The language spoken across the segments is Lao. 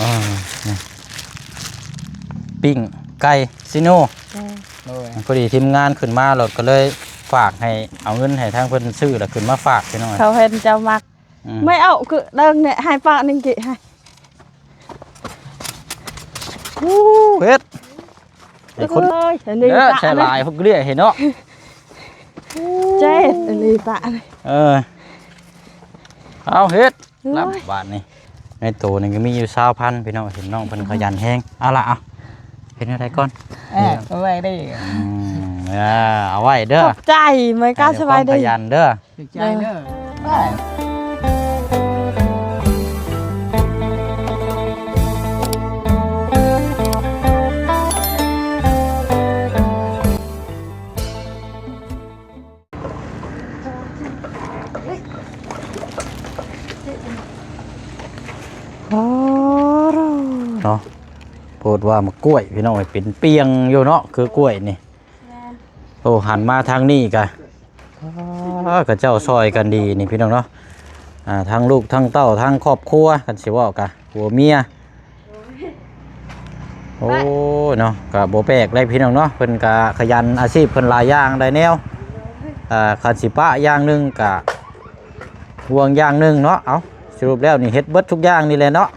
ອ່າ ນີ້ ປີ້ງໄກ່ຊີໂນ ແມ່ນ ໂດຍ ພໍດີທີມງານຂຶ້ນມາ ລົດກໍເລີຍຝາກໃຫ້ ເອົາເງິນໃຫ້ທາງເພິ່ນຊື້ ແລ້ວຂຶ້ນມາຝາກພີ່ນ້ອງ. ເຂົາເຫັນເຈົ້າມັກ ອືມ ໄມ່ເອົາຄືເດີງນີ້ ໃຫ້ປະໜຶ່ງກີໃຫ້ ໂອ້ ເຮັດ ໃຫ້ຄົນ ເອີຍ ອັນນີ້ ເອີ ປະ ໃສ່ຫຼາຍ ນີ້ ພວກເລື່ອຍເຫັນເນາະ ເຈັດ ອັນນີ້ປະນີ້ ເອີ ເອົາເຮັດ ໂອ້ຍ ລຳບາດນີ້ ໃນໂຕນີ້ກໍມີຢູ່ຊາວພັນ ພີ່ນ້ອງ ເຫັນນ້ອງເພິ່ນຂະຫຍັນແຮງ. ເອົາລະ ເອົາ ເປັນແນວໃດກ່ອນ? ເອີ ເອົາໄວ້ເດີ້ ອືມ ເອີ ເອົາໄວ້ເດີ້ ຂອບໃຈ ເມື່ອຍກາ ໃຫ້ ສະບາຍດີ ຄວາມຂະຫຍັນເດີ້ ຖືກໃຈເດີ້ ເອີ ໄປ. ອໍ ເນາະ ໂພດວ່າໝາກກ້ວຍພີ່ນ້ອງເອີຍ ເປັນປ່ຽງຢູ່ເນາະ ຄືກ້ວຍນີ້ ແມ່ນ ໂອ້ ຫັນມາທາງນີ້ກະ ອໍ ເຂົາເຈົ້າຊ່ອຍກັນດີນີ້ພີ່ນ້ອງເນາະ ອ່າ ທັງລູກທັງເຕົ້າ ທັງຄອບຄົວ ຄັນຊິເວົ້າກະ ຜົວເມຍ ໂອ້ຍເນາະ ກະບໍ່ແປກເລີຍພີ່ນ້ອງເນາະ ເພິ່ນກະຂະຫຍັນ ອາຊີບເພິ່ນຫຼາຍຢ່າງຫຼາຍແນວ ອ່າ ຄັນຊິປະຢ່າງໜຶ່ງກະຫ່ວງຢ່າງໜຶ່ງເນາະ. ເອົາ ສະຫຼຸບແລ້ວນີ້ເຮັດເບິດທຸກຢ່າງນີ້ແຫຼະເນາະ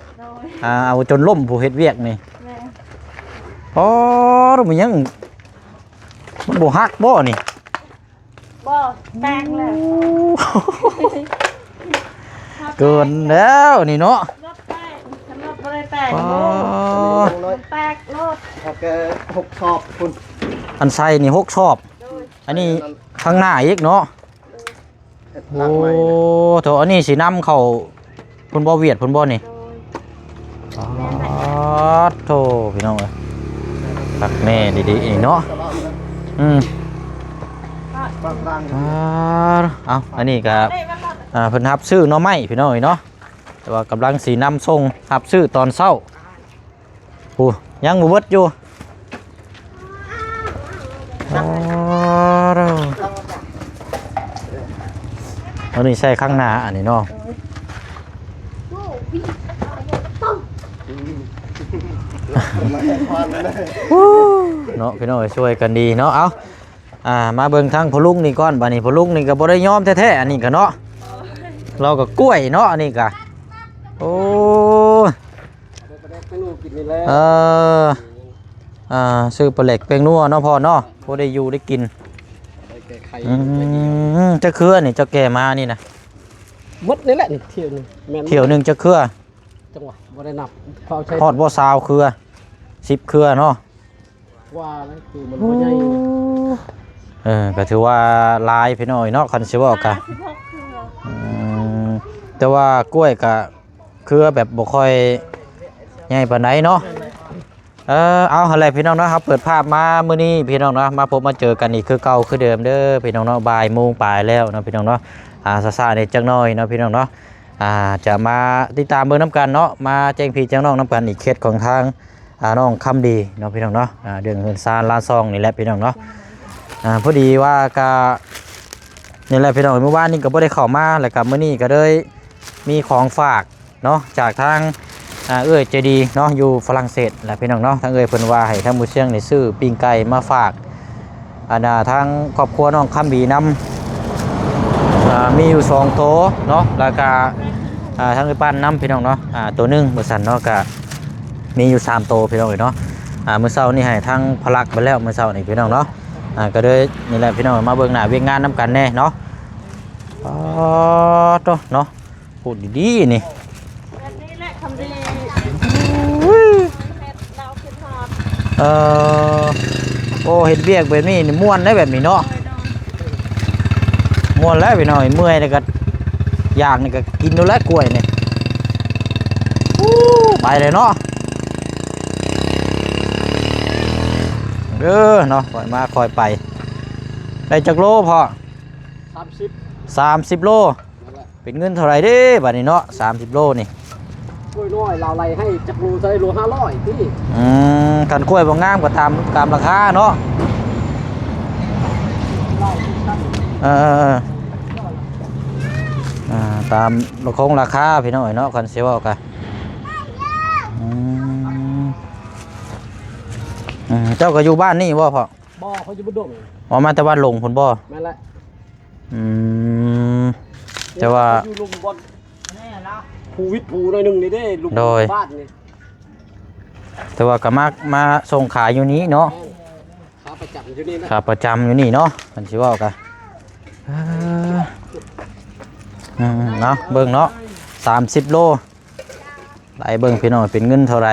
ອ່າ ເອົາຈົນລົ້ມຜູ້ເຮັດວຽກນີ້ ແມ່ນ ອໍ ມັນຍັງ ມັນບໍ່ຫັກບໍ່ນີ້? ບໍ່ ແຕກແລ້ວ ໂອ້ ເກີນແລ້ວນີ້ເນາະ ລົດແຕກ ຄັນລົດບໍ່ໄດ້ແຕກ ອໍ ໂອ້ ມັນແຕກໂລດ ເອົາແຕ່ຫົກສອບພຸ້ນ ອັນໃສ່ນີ້ຫົກສອບ ໂດຍ ອັນນີ້ຂ້າງໜ້າອີກເນາະ ໂອ້ ໂທ້ ອັນນີ້ຊິນຳເຂົ້າ ພຸ້ນບໍ່ ຫວຽດພຸ້ນບໍ່ນີ້? ໂດຍ ປາດໂທ້ ພີ່ນ້ອງເອີຍ ຄັກແນ່ດີໆເນາະ ອືມ ອ່າ ເອົາ ອັນນີ້ກະ ອ່າ ເພິ່ນຮັບຊື້ໜໍ່ໄມ້ພີ່ນ້ອງເອີຍເນາະ ແຕ່ວ່າກຳລັງຊິນຳສົ່ງ ຮັບຊື້ຕອນເຊົ້າ. ໂອ້ ຍັງບໍ່ເບິດຢູ່ ອໍ ອັນນີ້ໃສ່ຂ້າງໜ້າອັນນີ້ເນາະ ເນາະ ພີ່ນ້ອງເອີຍ ຊ່ວຍກັນດີເນາະ. ເອົາ ອ່າ ມາເບິ່ງທາງພໍ່ລຸງນີ້ກ່ອນ ບາດນີ້ພໍ່ລຸງນີ້ກໍບໍ່ໄດ້ຍອມແທ້ໆ ອັນນີ້ກໍເນາະ ລາວກໍກ້ວຍເນາະ ອັນນີ້ກໍ ໂອ້ຍ ເອົາໄປປາແດກແປ້ງນົວກິນນີ້ແຫຼະ ເອີ ອ່າ ຊື້ປາແດກແປ້ງນົວເນາະພໍ່ເນາະ ພໍໄດ້ຢູ່ໄດ້ກິນ ໄດ້ແກ້ໄຂ ອືມ ຈັກເຄືອນີ້ເຈົ້າແກ່ມານີ້ນະ? ໝົດນີ້ແຫຼະນີ້ ຖ້ຽວໜຶ່ງ ແມ່ນ ຖ້ຽວໜຶ່ງຈັກເຄືອ? ຈັ່ງຫວະ ບໍ່ໄດ້ນັບ ເຂົາໃຊ້ ຮອດບໍ່ຊາວເຄືອ ສິບເຄືອເນາະ? ກວ່າແລ້ວ ຄືມັນບໍ່ໃຫຍ່ ໂອ້ ເອີ ກໍຖືວ່າຫຼາຍພີ່ນ້ອງເນາະ ຄັນຊິເວົ້າກະ ຫ້າສິບຫົກເຄືອ ອືມ ແຕ່ວ່າກ້ວຍກະເຄືອແບບບໍ່ຄ່ອຍໃຫຍ່ປານໃດເນາະ ເອີ ເອົາ ຫັ້ນແຫຼະພີ່ນ້ອງເນາະ ເຮົາເປີດພາບມາມື້ນີ້ພີ່ນ້ອງເນາະ ມາພົບມາເຈີກັນອີກຄືເກົ່າຄືເດີມເດີພີ່ນ້ອງເນາະ ບ່າຍໂມງປາຍແລ້ວເນາະພີ່ນ້ອງເນາະ ອ່າ ຊ້າໆແດ່ຈັກໜ້ອຍເນາະພີ່ນ້ອງເນາະ ອ່າ ຈະມາຕິດຕາມເບິ່ງນຳກັນເນາະ ມາແຈ້ງພີ່ແຈ້ງນ້ອງນຳກັນອີກເຂດຂອງທາງ ອ່າ ນ້ອງຄຳດີເນາະພີ່ນ້ອງເນາະ ອ່າ ເລື່ອງເຮືອນຊານລານຊ່ອງນີ້ແຫຼະພີ່ນ້ອງເນາະ ອ່າ ພໍດີວ່າກະ ນີ້ແຫຼະພີ່ນ້ອງ ມື້ວານນີ້ກໍບໍ່ໄດ້ເຂົ້າມາ ແລ້ວກໍມື້ນີ້ກໍເລີຍມີຂອງຝາກເນາະ ຈາກທາງ ອ່າ ເອື້ອຍໃຈດີເນາະ ຢູ່ຝຣັ່ງເສດແຫຼະພີ່ນ້ອງເນາະ ທາງເອື້ອຍເພິ່ນວ່າໃຫ້ທາງໝູ່ຊຽງນີ້ຊື້ປີ້ງໄກ່ມາຝາກ ອັນນ່າ ທາງຄອບຄົວນ້ອງຄຳດີນຳ ອ່າ ມີຢູ່ສອງໂຕເນາະ ແລ້ວກະ ອ່າ ທາງເອື້ອຍປັ້ນນຳພີ່ນ້ອງເນາະ ອ່າ ໂຕໜຶ່ງວ່າຊັ້ນເນາະ ກະມີຢູ່ສາມໂຕພີ່ນ້ອງເອີຍເນາະ ອ່າ ມື້ເຊົ້ານີ້ໃຫ້ທາງພະລັກໄປແລ້ວ ມື້ເຊົ້ານີ້ພີ່ນ້ອງເນາະ ອ່າ ກໍເລີຍນີ້ແຫຼະພີ່ນ້ອງ ມາເບິ່ງໜ້າວຽກງານນຳກັນແດ່ເນາະ ອໍ ໂຕເນາະ ພູດດີໆນີ້ ແບບນີ້ແຫຼະຄຳດີ ເອີ ໂອ້ ເຮັດວຽກແບບນີ້ນີ້ມ່ວນໄດ໋ ແບບນີ້ເນາະ ໂດຍ ໂດຍ ມ່ວນແລ້ວພີ່ນ້ອງ ເມື່ອຍນີ້ກໍ ຢາກນີ້ກໍກິນໂລດແຫຼະກ້ວຍນີ້ ອູ້ ໄປເລີຍເນາະ ເດີເນາະ ຄ່ອຍມາຄ່ອຍໄປ ໄດ້ຈັກໂລພໍ່? ສາມສິບ ສາມສິບໂລ ເປັນເງິນເທົ່າໃດເດ້ບາດນີ້ເນາະ ສາມສິບໂລນີ້? ກ້ວຍນ້ອຍລາວໄລ່ໃຫ້ຈັກໂລເທົ່າໃດ ໂລຫ້າຮ້ອຍຕິ? ອືມ ຄັນກ້ວຍບໍ່ງາມກໍຕາມ ຕາມລາຄາເນາະ ເອີ ເອີ ເອີ ອ່າ ຕາມລາຄົງລາຄາພີ່ນ້ອງເອີຍເນາະ ຄັນຊິເວົ້າກະ ອືມ ເຈົ້າກໍຢູ່ບ້ານນີ້ບໍ່ພໍ່? ບໍ່ ເຂົາຢູ່ບ້ານດົງ. ອໍ ມາແຕ່ບ້ານດົງພຸ້ນບໍ່? ແມ່ນແຫຼະ. ອືມ ແຕ່ວ່າ ເຂົາຢູ່ລຸ່ມບ່ອນ ພູວິດພູໜ້ອຍໜຶ່ງນີ້ເດ້ ລຸ່ມ ໂດຍ ບ້ານນີ້. ແຕ່ວ່າກໍມາ ມາສົ່ງຂາຍຢູ່ນີ້ເນາະ. ແມ່ນ ຂາປະຈຳຢູ່ນີ້ນະ ຂາປະຈຳຢູ່ນີ້ເນາະ ຄັນຊິເວົ້າກະ ເອີ ອືມ ເນາະ ເບິ່ງເນາະ ສາມສິບໂລ ໄລ່ເບິ່ງພີ່ນ້ອງ ເປັນເງິນເທົ່າໃດ?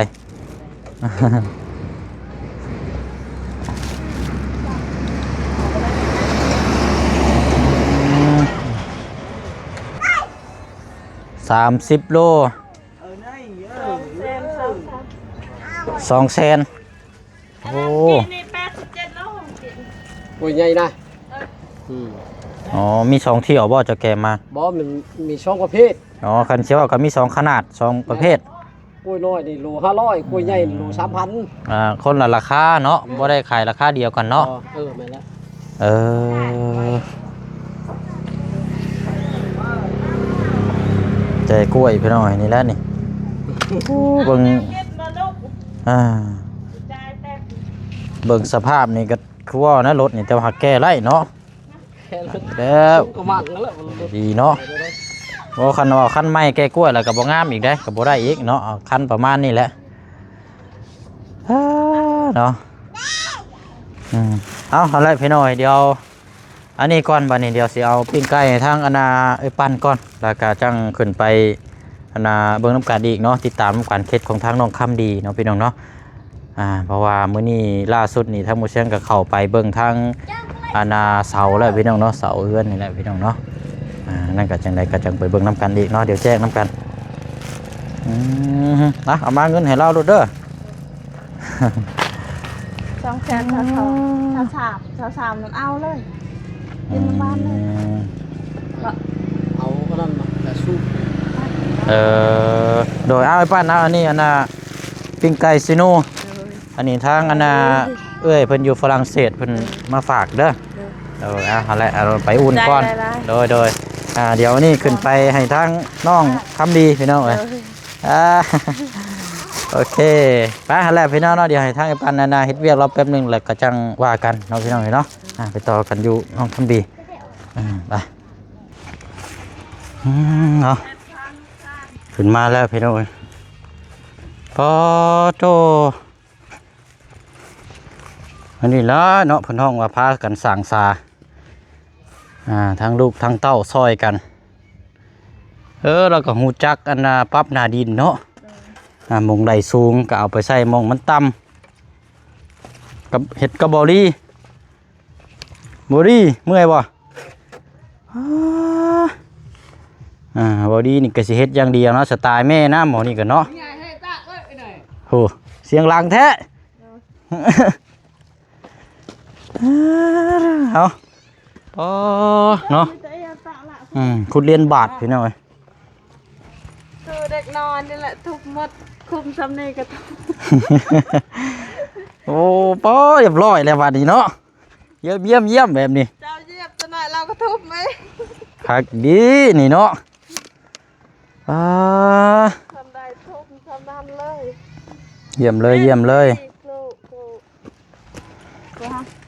ສາມສິບໂລ ສອງແສນ. ໂອ້ ອັນນັ້ນກິນນີ້ແປດສິບເຈັດໂລ. ໂອ້ຍ ໃຫຍ່ນະ. ເອີ ອືມ ອໍ ມີສອງຖ້ຽວບໍ່ ເຈົ້າແກະມາ? ບໍ່ ມັນມີສອງປະເພດ. ອໍ ຄັນຊິເວົ້າກໍມີສອງຂະໜາດ ສອງປະເພດ. ໂກ້ວຍນ້ອຍນີ້ໂລຫ້າຮ້ອຍ ໂອ້ ກ້ວຍໃຫຍ່ໂລສາມພັນ. ອ່າ ຄົນລະລາຄາເນາະ ອືມ ບໍ່ໄດ້ຂາຍລາຄາດຽວກັນເນາະ. ອໍ ເອີ ແມ່ນແລ້ວ. ເອີ ແຈກ້ວຍພີ່ນ້ອງ ນີ້ແຫຼະນີ້. ໂອ້ ເບິ່ງ ອ່າ ເບິ່ງສະພາບນີ້ກໍຄືວ່ານະ ລົດນີ້ ແຕ່ວ່າຫາກແກ້ໄດ້ເນາະ. ແກ້ໄດ້ແລ້ວ ສູງກວ່າໝາກນັ້ນແຫຼະ ດີເນາະ. ໂອ້ ຄັນວ່າຄັນໃໝ່ແກ້ກ້ວຍແລ້ວກໍບໍ່ງາມອີກເດ້ ກໍບໍ່ໄດ້ອີກເນາະ. ເອົາຄັນປະມານນີ້ແຫຼະ ເອີ ເນາະ. ອືມ ເອົາ ເອົາລະພີ່ນ້ອງ ດຽວ ອັນນີ້ກ່ອນ ບາດນີ້ດຽວຊິເອົາປີ້ງໄກ່ໃຫ້ທາງອັນນ່າເອື້ອຍປັ້ນກ່ອນ ແລ້ວກະຈັ່ງຂຶ້ນໄປອັນນ່າເບິ່ງນຳກັນອີກເນາະ ຕິດຕາມນຳກັນເຂດຂອງທາງນ້ອງຄຳດີເນາະພີ່ນ້ອງເນາະ. ອ່າ ເພາະວ່າມື້ນີ້ລ່າສຸດນີ້ທາງໝູ່ຊຽງກໍເຂົ້າໄປເບິ່ງທາງອັນນ່າເສົາແລ້ວພີ່ນ້ອງເນາະ ເສົາເຮືອນນີ້ແຫຼະພີ່ນ້ອງເນາະ. ອ່າ ນັ້ນກໍຈັ່ງໃດກໍຈັ່ງໄປເບິ່ງນຳກັນອີກເນາະ ດຽວແຈ້ງນຳກັນ. ອືມ ອ່ະ ເອົາມາເງິນໃຫ້ລາວໂລດເດີ. ສອງແສນຊາວສອງ ຊາວສາມ ຊາວສາມນັ້ນເອົາເລີຍ ກິນນຳບ້ານເລີຍ. ອືມ ເອົາອັນນັ້ນມາ ກະສູບ. ເອີ ໂດຍ ເອົາ ອ້າຍປັ້ນ ເອົາອັນນີ້ ອັນນ່າ ປີ້ງໄກ່ຊີໂນ. ໂດຍ ອັນນີ້ທາງອັນນ່າ ໂດຍ ເອື້ອຍເພິ່ນຢູ່ຝຣັ່ງເສດ ເພິ່ນ ໂດຍ ມາຝາກເດີ. ໂດຍ ເອີ ເອົາ ຫັ້ນແຫຼະ ເອົາໄປອຸ່ນກ່ອນ. ໂດຍ ໂດຍ ອ່າ ດຽວນີ້ຂຶ້ນໄປໃຫ້ທາງນ້ອງຄຳດີ ພີ່ນ້ອງເອີຍ. ໂດຍ ອ່າ ໂອເຄ ໄປຫັ້ນແຫຼະພີ່ນ້ອງເນາະ. ດຽວໃຫ້ທາງອ້າຍປັ້ນອັນນ່າເຮັດວຽກລາວແປັບໜຶ່ງ ແລ້ວກໍຈັ່ງວ່າກັນເນາະພີ່ນ້ອງເອີຍເນາະ. ອ່າ ໄປຕໍ່ກັນຢູ່ນ້ອງຄຳດີ. ອ່າ ໄປ ອືມ ເນາະ ຂຶ້ນມາແລ້ວພີ່ນ້ອງເອີຍ. ປາໂຕ ອັນນີ້ລະເນາະ ເພິ່ນຮ້ອງວ່າພາກັນສ້າງສາ ອ່າ ທັງລູກທັງເຕົ້າຊ່ອຍກັນ. ເອີ ລາວກໍຮູ້ຈັກອັນນ່າປັບໜ້າດິນເນາະ. ໂດຍ ອ່າ ໝ່ອງໃດສູງກໍເອົາໄປໃສ່ໝ່ອງມັນຕ່ຳ ກັບເຮັດກັບບໍລີ. ບໍລີ ເມື່ອຍບໍ່? ອ່າ ບໍລີນີ້ກໍຊິເຮັດຢ່າງດຽວເນາະ ສະຕາຍແມ່ນະ ໝໍນີ້ກໍເນາະ. ໂຫ ສຽງດັງແທ້. ເອົາ ອໍ ເນາະ ອືມ ຂຸດລຽນບາດ ພີ່ນ້ອງເອີຍ. ຄືເດັກນ້ອຍນີ້ແຫຼະ ທຸບໝົດ ຄຸມຊ່ຳນີ້ກໍທຸບ. ໂອ້ ປາ ຮຽບຮ້ອຍແລ້ວບາດນີ້ເນາະ. ຢ້ຽມໆໆ ແບບນີ້ ເຈົ້າຢຽບຕົວໜ້ອຍ ລາວກໍທຸບເອງ. ຄັກດີນີ້ເນາະ. ອ່າ ຊ່ຳໃດທຸບຊ່ຳນັ້ນເລີຍ. ຢ້ຽມເລີຍ ຢ້ຽມເລີຍ.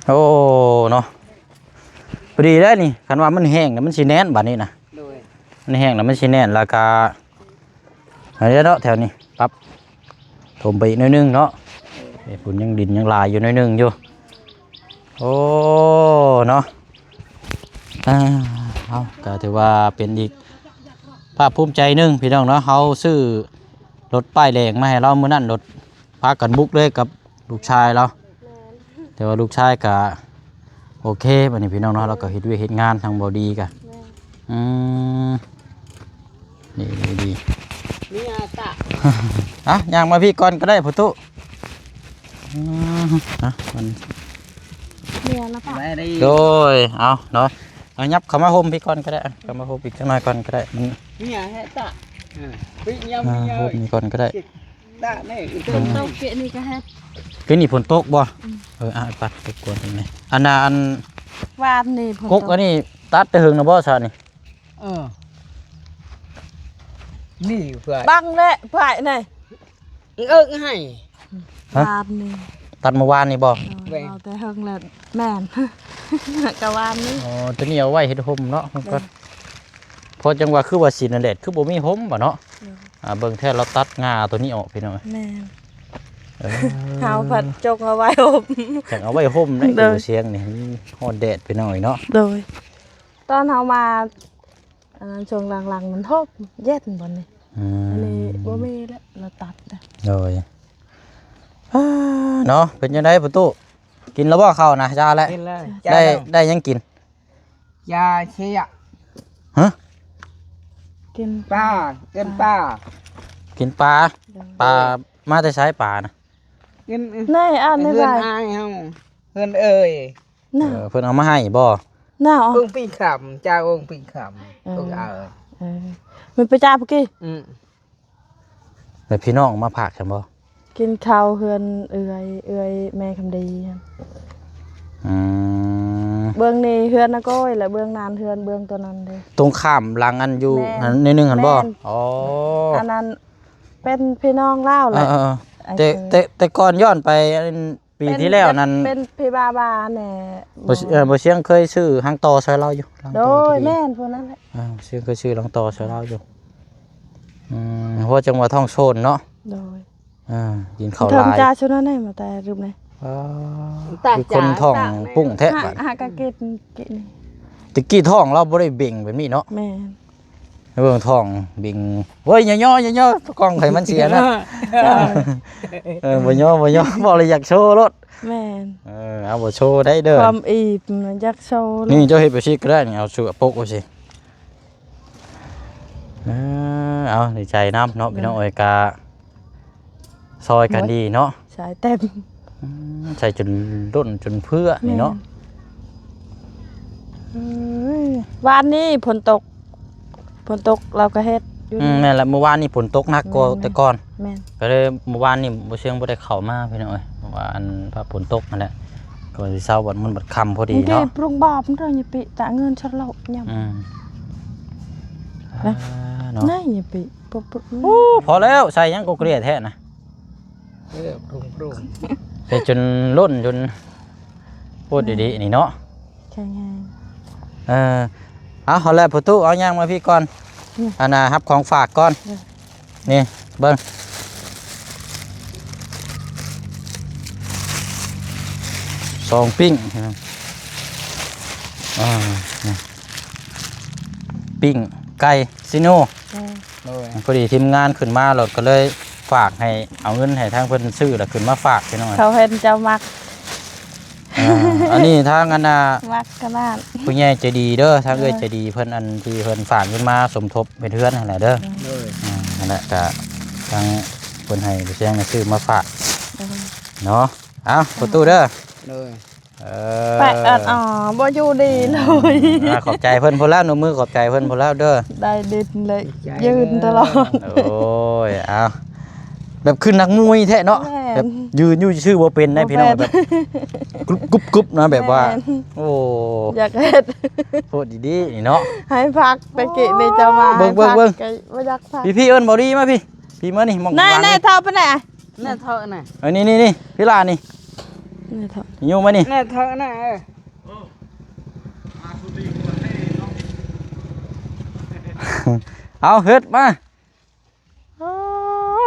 ໂອ້ ໂອ້ ເນາະ ພໍດີແລ້ວນີ້. ຄັນວ່າມັນແຫ້ງແລ້ວມັນຊິແໜ້ນບາດນີ້ນະ. ໂດຍ ມັນແຫ້ງແລ້ວມັນຊິແໜ້ນ ແລ້ວກະ ອັນນີ້ເນາະ ແຖວນີ້ປັບຖົມໄປອີກໜ້ອຍໜຶ່ງເນາະ. ເອີ ເອີ ພຸ້ນຍັງດິນຍັງຫຼາຍຢູ່ໜ້ອຍໜຶ່ງຢູ່. ໂອ້ ເນາະ ອ່າ ເອົາ ກໍຖືວ່າເປັນອີກພາກພູມໃຈໜຶ່ງ ພີ່ນ້ອງເນາະ. ເຮົາຊື້ລົດປ້າຍແດງມາໃຫ້ລາວມື້ນັ້ນ ລົດພາກັນບຸກເລີຍກັບລູກຊາຍລາວ. ແມ່ນ ແຕ່ວ່າລູກຊາຍກະໂອເຄ ບັດນີ້ພີ່ນ້ອງເນາະ ລາວກໍເຮັດວຽກເຮັດງານທາງບໍ່ດີກະ. ແມ່ນ ອືມ ນີ້ ນີ້ດີ ນີ້ອາຕະ. ອ່ະ ຍ່າງມາພີ້ກ່ອນກໍໄດ້ ພໍ່ຕູ້. ອືມ ອ່ະ ມັນ ເມຍລະປະ ໂດຍ ເອົາເນາະ ເອົາ ຫຍັບເຂົ້າມາໂຮມພີ້ກ່ອນກໍໄດ້ ເຂົ້າມາໂຮມອີກຈັກໜ້ອຍກ່ອນກໍໄດ້. ມັນ ເມຍແຮະຕະ ເອີ ເຮີ້ຍ ມາໂຮມນີ້ກ່ອນກໍໄດ້. ຕາແນ່ ຝົນຕົກ ເກະນີ້ກໍເຮັດ ເກະນີ້ຝົນຕົກບໍ່? ອືມ ເອີ ອ່ະ ປັດໄປກວນນີ້ ອັນນ່າ ອັນ ວານນີ້ຝົນຕົກ ກົກອັນນີ້ຕັດແຕ່ເຫິງນະບໍ່ຊະນີ້? ເອີ ນີ້ເພື່ອ ບັງແຫຼະ ພາຍນີ້ ເອີ້ນໃຫ້ ຮະ? ວານນີ້ ຕັດມື້ວານນີ້ບໍ່? ໂດຍ ແມ່ນ ເອົາແຕ່ເຫິງແລ້ວ ແມ່ນ ກະວານນີ້ ອໍ ຕົວນີ້ເອົາໄວ້ເຮັດຮົ່ມເນາະ ໂດຍ ເພາະຈັ່ງວ່າຄືວ່າສີນະແດດຄືບໍ່ມີຮົ່ມບໍ່ເນາະ? ໂດຍ ອ່າ ເບິ່ງແທ້ລາວຕັດງ່າຕົວນີ້ອອກ ພີ່ນ້ອງເອີຍ ແມ່ນ ເອີ ເຮົາພັດຈົງເອົາໄວ້ຮົ່ມ ຈັ່ງເອົາໄວ້ຮົ່ມໄດ້ ໂດຍ ໂອ້ ສຽງນີ້ມັນຮ້ອນແດດ ພີ່ນ້ອງເອີຍເນາະ ໂດຍ ຕອນເຮົາມາ ອັນນັ້ນຊ່ວງຫຼັງໆມັນໂຮມເຢັນບໍ່ນີ້ ອືມ ອັນນີ້ບໍ່ມີແລ້ວ ລາວຕັດແລ້ວ ໂດຍ ອາ ເນາະ ເປັນຈັ່ງໃດປະຕູ ກິນແລ້ວບໍ່ເຂົ້ານະ? ຈ້າແລ້ວ ກິນແລ້ວ ໄດ້ ໄດ້ຫຍັງກິນ? ຢາເຊຍະ ຮະ? ກິນປາ ກິນປາ ກິນປາ ໂດຍ ປາມາແຕ່ໃສປານະ? ກິນ ໃນອັນນີ້ ເຮືອນອ້າຍເຮົາ ເຮືອນເອີຍ ນະ ເອີ ເພິ່ນເອົາມາໃຫ້ບໍ່? ນະ ອົງປີຄຳ ຈາອົງປີຄຳ ເອີ ອົງເອີຍ ເອີ ມັນໄປຈາພຸ້ນກີ້ ອືມ ແລ້ວພີ່ນ້ອງມາຝາກຊັ້ນບໍ່? ກິນເຂົ້າເຮືອນເອື້ອຍ ເອື້ອຍແມ່ຄຳດີຫັ້ນ ອືມ ເບື້ອງນີ້ເຮືອນນາໂກ້ຍ ແລະເບື້ອງນັ້ນເຮືອນເບື້ອງຕົວນັ້ນເດ້ ຕົງຂ້າມຫຼັງອັນຢູ່ ແມ່ນ ອັນນີ້ໜຶ່ງຫັ້ນບໍ່? ແມ່ນ ອໍ ອັນນັ້ນເປັນພີ່ນ້ອງລາວແຫຼະ ເອີໆໆ ແຕ່ ແຕ່ ແຕ່ກ່ອນຍ້ອນໄປ ອັນ ປີທີ່ແລ້ວນັ້ນ ເປັນພີ່ບ້າບາແດ່ ບໍ່ ເອີ ບໍ່ຊຽງເຄີຍຊື້ຮັງຕໍ່ຊ່ອຍລາວຢູ່ ໂດຍ ແມ່ນຜູ້ນັ້ນແຫຼະ ເອີ ບໍ່ຊຽງເຄີຍຊື້ຮັງຕໍ່ຊ່ອຍລາວຢູ່ ອືມ ຫົວຈັ່ງວ່າທ້ອງໂຊນເນາະ ໂດຍ ເອີ ກິນເຂົ້າຫຼາຍ ທຳຈາຊຸນນັ້ນມາແຕ່ລືມແດ່ ເອີ ຄືຄົນທ້ອງປຸ້ງແທ້ ຫາ ບາດ ຫາກະກິນ ກິນ ແຕ່ກີ້ທ້ອງລາວບໍ່ໄດ້ເບັ່ງແບບນີ້ເນາະ ແມ່ນ ໃຫ້ເບິ່ງທ້ອງເບັ່ງ ໂອ້ຍ ຢ່າຍໍ ຢ່າຍໍ ກ້ອງໃຜມັນເສຍນະ ເອີ ບໍ່ຍໍ ບໍ່ຍໍ ເວົ້າແລ້ວຢາກໂຊໂລດ ແມ່ນ ເອີ ເອົາ ບໍ່ໂຊໄດ້ເດີ ຄວາມອີ່ມຢາກໂຊໂລດ ນີ້ເຈົ້າເຮັດແບບຊີ້ກໍໄດ້ນີ້ ເອົາເສື້ອປົກໄວ້ຊີ້ ເອີ ເອົາ ດີໃຈນຳເນາະ ເອີ ພີ່ນ້ອງເອີຍ ກະ ຊ່ອຍກັນດີເນາະ ໂອ້ຍ ສາຍເຕັມ ອືມ ໃສ່ຈົນລົ້ນຈົນເພື່ອນີ້ເນາະ ແມ່ນ ເອີຍ ວານນີ້ຝົນຕົກ ຝົນຕົກລາວກະເຮັດຢູ່ ອືມ ນີ້ ແມ່ນລະ ມື້ວານນີ້ຝົນຕົກໜັກກວ່າ ແມ່ນ ແຕ່ກ່ອນ ແມ່ນ ກະເລີຍມື້ວານນີ້ບໍ່ເຊີງບໍ່ໄດ້ເຂົ້າມາພີ່ນ້ອງເອີຍ ເພາະວ່າອັນ ພາກຝົນຕົກຫັ້ນແຫຼະ ກະວ່າຊິເຊົາ ບັດມັນບັດຄ່ຳພໍດີເນາະ ບາງທີປຸງບອບເດີຍາປິ ຕະເງິນສະໂລຍາມ ອືມ ນະ ອ່າ ເນາະ ນາຍາປິ ປຸບໆ ໂອ້ ພໍແລ້ວ ໃສ່ຫຍັງກໍເກລຍແທ້ນະ ເອີ ປຸງໆ ໃສ່ຈົນລົ້ນຈົນ ໂພດດີໆ ນີ້ເນາະ ແຂງແຮງ ເອີ ເອົາ ເອົາແລ້ວ ພໍ່ຕູ້ ເອົາຍ່າງມາພີ້ກ່ອນ ນີ້ ອັນນ່າ ຮັບຂອງຝາກກ່ອນ ເອີ ນີ້ ເບິ່ງ ຊອງປີ້ງ ອ່າ ນີ້ ປີ້ງໄກ່ຊີໂນ ເອີ ໂດຍ ພໍດີທີມງານຂຶ້ນມາ ລົດກໍເລີຍຝາກໃຫ້ ເອົາເງິນໃຫ້ທາງເພິ່ນຊື້ ແລ້ວຂຶ້ນມາຝາກພີ່ນ້ອງ ເຂົາເຫັນເຈົ້າມັກ ອ່າ ອັນນີ້ທາງອັນນ່າ ມັກຂະໜາດ ຜູ້ໃຫຍ່ໃຈດີເດີ ທາງເອື້ອຍໃຈດີເພິ່ນ ອັນທີ່ເພິ່ນຝາກເງິນມາສົມທົບເຮັດເຮືອນຫັ້ນແຫຼະເດີ ໂດຍ ອ່າ ຫັ້ນແຫຼະ ກະທາງເພິ່ນໃຫ້ຜູ້ຊຽງຊື້ມາຝາກ ໂດຍ ເນາະ ເອົາ ພໍ່ຕູ້ເດີ ໂດຍ ເອີ ແປະອັດ ອໍ ບໍ່ຢູ່ດີເລີຍ ອ່າ ຂອບໃຈເພິ່ນພຸ້ນແລ້ວ ນົບມືຂອບໃຈເພິ່ນພຸ້ນແລ້ວເດີ ໄດ້ດິນເລີຍ ຂອບໃຈ ຢືນຕະຫຼອດ ໂອ້ຍ ເອົາ ແບບຄືນັກມວຍແທ້ເນາະ ແມ່ນ ແບບຢືນຢູ່ຊື່ບໍ່ເປັນໄດ໋ ບໍ່ເປັນ ພີ່ນ້ອງ ແບບ ກຸບໆໆ ນະ ແບບວ່າ ແມ່ນ ໂອ້ ຢາກເຮັດ ໂພດດີໆ ນີ້ເນາະ ໃຫ້ພັກແຕ່ກີ້ນີ້ຈະມາ ເບິ່ງໆໆ ໃຫ້ພັກ ກະບໍ່ຢາກພັກ ພີ່ໆ ເອີ້ນບໍ່ດີມາພີ້ ພີ້ມານີ້ ໝ່ອງ ແນ່ໆ ເຖົ້າໄປແນ່ ແນ່ເຖົ້ານະ ເອີ ນີ້ໆໆ ພີ້ຫຼ້ານີ້ ແນ່ເຖົ້າ ຢູ່ມານີ້ ແນ່ເຖົ້ານະ ເອີ ເອົາ ເຮັດມາ ອໍ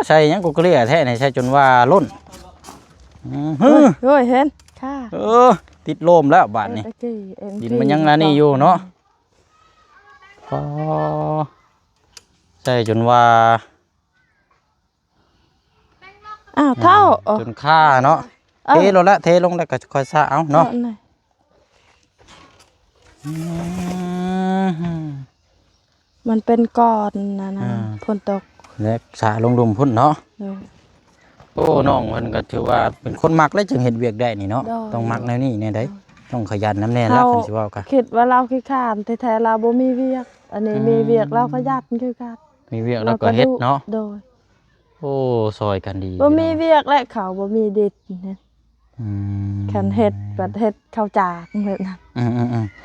ໃສ່ຫຍັງກໍເກລັຍແທ້ນີ້ ໃສ່ຈົນວ່າລົ້ນ ອືມ ໂອ້ຍ ເຫັນ ເອີ ຕິດໂລມແລ້ວບາດນີ້ ເອີ ຕະກີ້ ດິນມັນຍັງອັນນີ້ຢູ່ເນາະ ອໍ ໃສ່ຈົນວ່າ ອ້າວ ເຖົ້າ ຈົນຄາເນາະ ເອີ ເທລົງລະ ເທລົງລະກໍຄ່ອຍຊະເອົາເນາະ ອືມ ມັນເປັນກ້ອນນັ້ນນະ ອ່າ ຝົນຕົກ ແລະສະລົງລຸ່ມພຸ້ນເນາະ ໂດຍ ໂອ້ ນ້ອງເພິ່ນກໍຖືວ່າເປັນຄົນມັກແລ້ວຈຶ່ງເຮັດວຽກໄດ້ນີ້ເນາະ ໂດຍ ຕ້ອງມັກແນວນີ້ແນ່ໃດ ໂດຍ ຕ້ອງຂະຫຍັນນຳແນ່ລະ ເຮົາຄັນຊິເວົ້າກະ ຄິດວ່າລາວຂີ້ຄ້ານ ແທ້ໆລາວບໍ່ມີວຽກ ອັນນີ້ ອືມ ມີວຽກລາວຂະຫຍັນຄືກັນ ມີວຽກລາວກໍເຮັດເນາະ ໂດຍ ໂອ້ ຊ່ອຍກັນດີ ບໍ່ມີວຽກແລະ ເຂົາບໍ່ມີດິນ ອືມ ຄັນເຮັດ ບັດເຮັດເຂົ້າຈ້າງແບບນັ້ນ ອືມໆ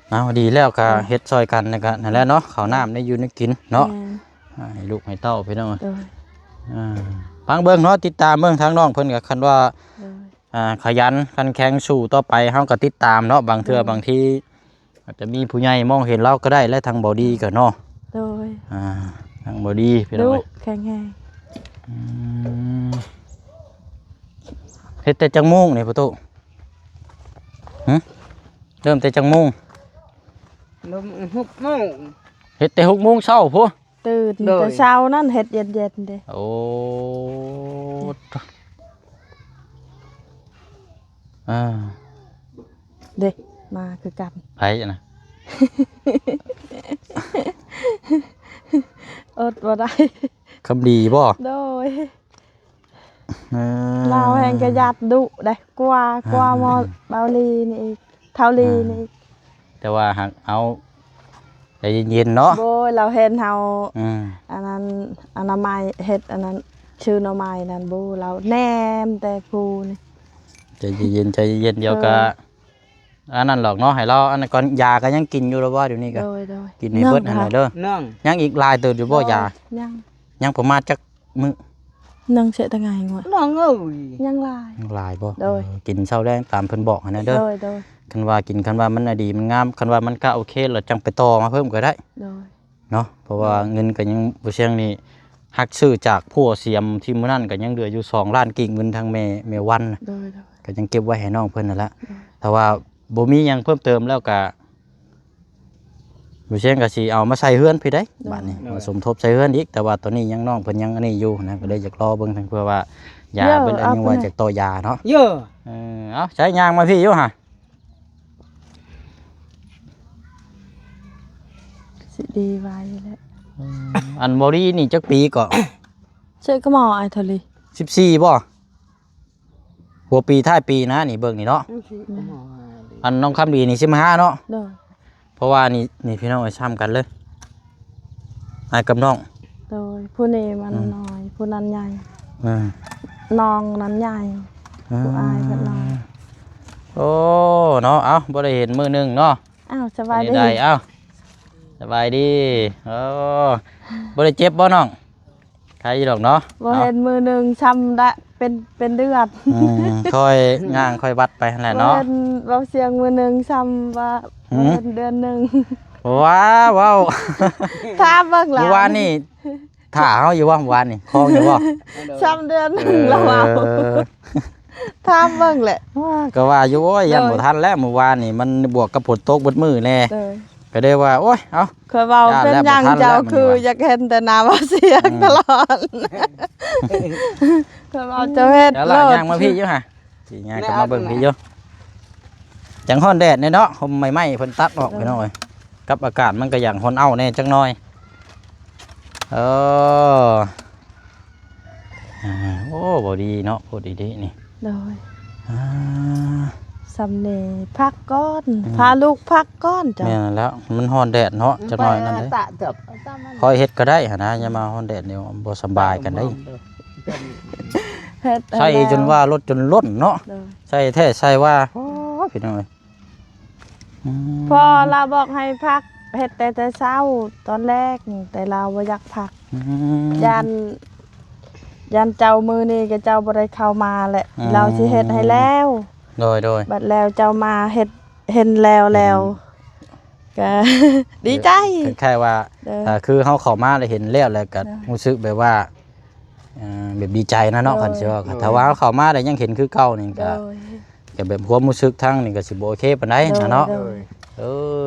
ໆ ເອົາ ດີແລ້ວກະ ເອີ ເຮັດຊ່ອຍກັນ ແລ້ວກະນັ້ນແຫຼະເນາະ ເຂົ້ານ້ຳໄດ້ຢູ່ໄດ້ກິນເນາະ ແມ່ນ ອ່າ ໃຫ້ລູກໃຫ້ເຕົ້າພີ່ນ້ອງ ໂດຍ ອ່າ ຟັງເບິ່ງເນາະ ຕິດຕາມເບິ່ງທາງນ້ອງເພິ່ນກໍ ຄັນວ່າ ໂດຍ ອ່າ ຂະຫຍັນຂັນແຂງສູ້ຕໍ່ໄປ ເຮົາກໍຕິດຕາມເນາະ ບາງເທື່ອ ໂດຍ ບາງທີອາດຈະມີຜູ້ໃຫຍ່ມອງເຫັນລາວກໍໄດ້ ແລະ ທາງບໍ່ດີກໍເນາະ ໂດຍ ອ່າ ທາງບໍ່ດີພີ່ນ້ອງເອີຍ ແຂງແຮງ ອືມ ເຮັດແຕ່ຈັກໂມງນີ້ພໍ່ຕູ້? ຫຶ ເລີ່ມແຕ່ຈັກໂມງ? ເລີ່ມຫົກໂມງ ເຮັດແຕ່ຫົກໂມງເຊົ້າພຸ້ນ ຕື່ນ ໂດຍ ແຕ່ເຊົ້ານັ້ນເຮັດເຢັນໆເດ້ ໂອ້ ອ່າ ເດ້ ມາຄືກັນ ໃຜນະ? ອົດບໍ່ໄດ້ ຄຳດີບໍ່? ໂດຍ ເອີ ລາວແຮ່ງກະຫຍັດດຸໄດ໋ ກວ່າ ອ່າ ກວ່າໝໍເບົາລີນີ້ອີກ ເທົາລີນີ້ອີກ ອ່າ ແຕ່ວ່າຫາກເອົາໃຈເຢັນໆເນາະ ໂອ້ຍ ລາວເຫັນເຮົາ ອືມ ອັນນັ້ນ ອະນາໄມ ເຮັດອັນນັ້ນ ຊື່ໜໍ່ໄມ້ນັ້ນ ໂອ້ ລາວແນມແຕ່ພູນີ້ ໃຈເຢັນໆ ໃຈເຢັນໆ ດຽວກະ ເອີ ອັນນັ້ນດອກເນາະ ໃຫ້ລາວ ອັນນັ້ນກ່ອນ ຢາກໍຍັງກິນຢູ່ລະບໍ່ ດຽວນີ້ກໍ ໂດຍໆ ກິນໃຫ້ເບິດຫັ້ນແຫຼະເດີ ຍັງອີກຫຼາຍເຕີບຢູ່ບໍ່ ໂດຍ ຢາ? ຍັງ ຍັງປະມານຈັກມື້? ຍັງເສຍແຕ່ໄງງວດ ນ້ອງເອີຍ ຍັງຫຼາຍ ຍັງຫຼາຍບໍ່? ໂດຍ ເອີ ກິນເຊົ້າແລງຕາມເພິ່ນບອກຫັ້ນນະເດີ ໂດຍໆ ຄັນວ່າກິນ ຄັນວ່າມັນອະດີມັນງາມ ຄັນວ່າມັນກະໂອເຄແລ້ວ ຈັ່ງໄປຕໍ່ມາເພີ່ມກໍໄດ້ ໂດຍ ເນາະ ເພາະວ່າ ໂດຍ ເງິນກໍຍັງ ບໍ່ຊຽງນີ້ ຮັກຊື້ຈາກຜົວສຽມທີ່ມື້ນັ້ນກໍຍັງເຫຼືອຢູ່ສອງລ້ານກີບ ເງິນທາງແມ່ ແມ່ວັນນະ ໂດຍໆ ກໍຍັງເກັບໄວ້ໃຫ້ນ້ອງເພິ່ນຫັ້ນລະ ໂດຍ ຖ້າວ່າບໍ່ມີຫຍັງເພີ່ມເຕີມແລ້ວກະ ບໍ່ຊຽງກໍຊິເອົາມາໃສ່ເຮືອນພີ້ໄດ໋ ໂດຍ ບາດນີ້ ໂດຍ ມາສົມທົບໃສ່ເຮືອນອີກ ແຕ່ວ່າຕອນນີ້ຍັງ ນ້ອງເພິ່ນຍັງອັນນີ້ຢູ່ນະ ກໍເລີຍຢາກລໍເບິ່ງ ເພື່ອວ່າຢາເພິ່ນອັນນີ້ວ່າຢາກຕໍ່ຢາເນາະ ເອີ ເອົາ ໃຊ້ຍ່າງມາພີ້ຢູ່ຫະ ຊິດີໄວແຫຼະ ອືມ ອັນບໍ່ດີນີ້ຈັກປີເກາະ? ເຊກະໝໍອ້າຍເທົ່າລີ ສິບສີ່ບໍ່? ຫົວປີທ້າຍປີນະນີ້ ເບິ່ງນີ້ເນາະ ອັນນ້ອງຄຳດີນີ້ ສິບຫ້າເນາະ ໂດຍ ເພາະວ່ານີ້ ນີ້ພີ່ນ້ອງເອີຍ ຊ້ຳກັນເລີຍ ອ້າຍກັບນ້ອງ ໂດຍ ຜູ້ນີ້ມັນ ອືມ ນ້ອຍ ຜູ້ນັ້ນໃຫຍ່ ອືມ ນ້ອງນັ້ນໃຫຍ່ ອືມ ຜູ້ອ້າຍເພິ່ນນ້ອຍ ໂອ້ ເນາະ ເອົ້າ ບໍ່ໄດ້ເຫັນມື້ໜຶ່ງເນາະ ອ້າວ ສະບາຍດີ ເອົ້າ ສະບາຍດີ ໂອ້ ບໍ່ໄດ້ເຈັບບໍ່ນ້ອງ? ໄຄຢູ່ດອກເນາະ ບໍ່ເຫັນມື້ໜຶ່ງຊ້ຳໄດ້ເປັນ ເປັນເດືອນ ອືມ ຄ່ອຍຍ່າງຄ່ອຍວັດໄປຫັ້ນແຫຼະເນາະ ບໍ່ເຫັນເວົ້າສຽງມື້ໜຶ່ງຊ້ຳວ່າ ຫື ບໍ່ເຫັນເດືອນໜຶ່ງ ວ້າ ເວົ້າ ຖາມເບິ່ງລະ ມື້ວານນີ້ຖ້າເຮົາຢູ່ບໍ່? ມື້ວານນີ້ຄອງຢູ່ບໍ່? ຊ້ຳເດືອນໜຶ່ງລະເວົ້າ ເອີ ຖາມເບິ່ງແຫຼະ ກໍວ່າຢູ່ ໂອ້ຍ ຢ້ານບໍ່ທັນແລ້ວ ມື້ວານນີ້ມັນບວກກັບຝົນຕົກເບິດມື້ແດ່ ໂດຍ ກໍໄດ້ວ່າ ໂອ້ຍ ເອົ້າ ຂ້ອຍເວົ້າເປັນຫຍັງເຈົ້າຄືຢາກເຫັນແຕ່ໜ້າເວົ້າສຽງຕະຫຼອດ ອືມ ຂ້ອຍເວົ້າເຈົ້າເຮັດໂລດ ຍ່າງມາພີ້ຢູ່ຫະ ຊິຍ່າງກັບມາເບິ່ງພີ້ຢູ່ ຈັ່ງຮ້ອນແດດແດ່ເນາະ ຮົ່ມໄມ້ເພິ່ນຕັດອອກ ເອີ ພີ່ນ້ອງເອີຍ ກັບອາກາດມັນກໍຢາກຮ້ອນເອົ້າແດ່ຈັກໜ່ອຍ ເອີ ອ່າ ໂອ້ ບໍ່ດີເນາະ ໂພດອີ່ຫຼີນີ້ ໂດຍ ອ່າ ສ່ຳນີ້ພັກກ່ອນ ອືມ ພາລູກພັກກ່ອນເຈົ້າ ແມ່ນແລ້ວ ມັນຮ້ອນແດດເນາະ ອືມ ຈັກໜ້ອຍນັ້ນເດ້ ຕະເຕີບ ຄ່ອຍເຮັດກໍໄດ້ຫັ້ນນະ ຢ່າມາຮ້ອນແດດນີ້ ບໍ່ສຳບາຍກັນເດ້ ເຮັດໃສ່ຈົນວ່າລົດຈົນລົ້ນເນາະ ໂດຍ ໃສ່ແທ້ໃສ່ວ່າ ໂອ້ ພີ່ນ້ອງເອີຍ ອືມ ພໍ່ລາວບອກໃຫ້ພັກ ເຮັດແຕ່ ແຕ່ເຊົ້າຕອນແລງ ແຕ່ລາວບໍ່ຢາກພັກ ອືມ ຢ້ານ ຢ້ານເຈົ້າມື້ນີ້ກໍເຈົ້າບໍ່ໄດ້ເຂົ້າມາແຫຼະ ອືມ ລາວຊິເຮັດໃຫ້ແລ້ວ ໂດຍໆ ບັດແລ້ວເຈົ້າມາເຮັດ ເຫັນແລ້ວແລ້ວ ອືມ ກໍດີໃຈ ຄື ຄ້າຍໆວ່າ ໂດຍ ເອີ ຄືເຮົາເຂົ້າມາແລ້ວເຫັນແລ້ວ ແລ້ວກໍ ໂດຍ ຮູ້ສຶກແບບວ່າ ເອີ ແບບດີໃຈນະເນາະ ໂດຍ ຄັນຊິເວົ້າ ໂດຍ ຖ້າວ່າເຮົາເຂົ້າມາແລ້ວຍັງເຫັນຄືເກົ່ານີ້ກໍ ໂດຍ ກໍແບບຄວາມຮູ້ສຶກທາງນີ້ກໍຊິບໍ່ໂອເຄປານໃດນະເນາະ ໂດຍ ໂດຍ ເອີ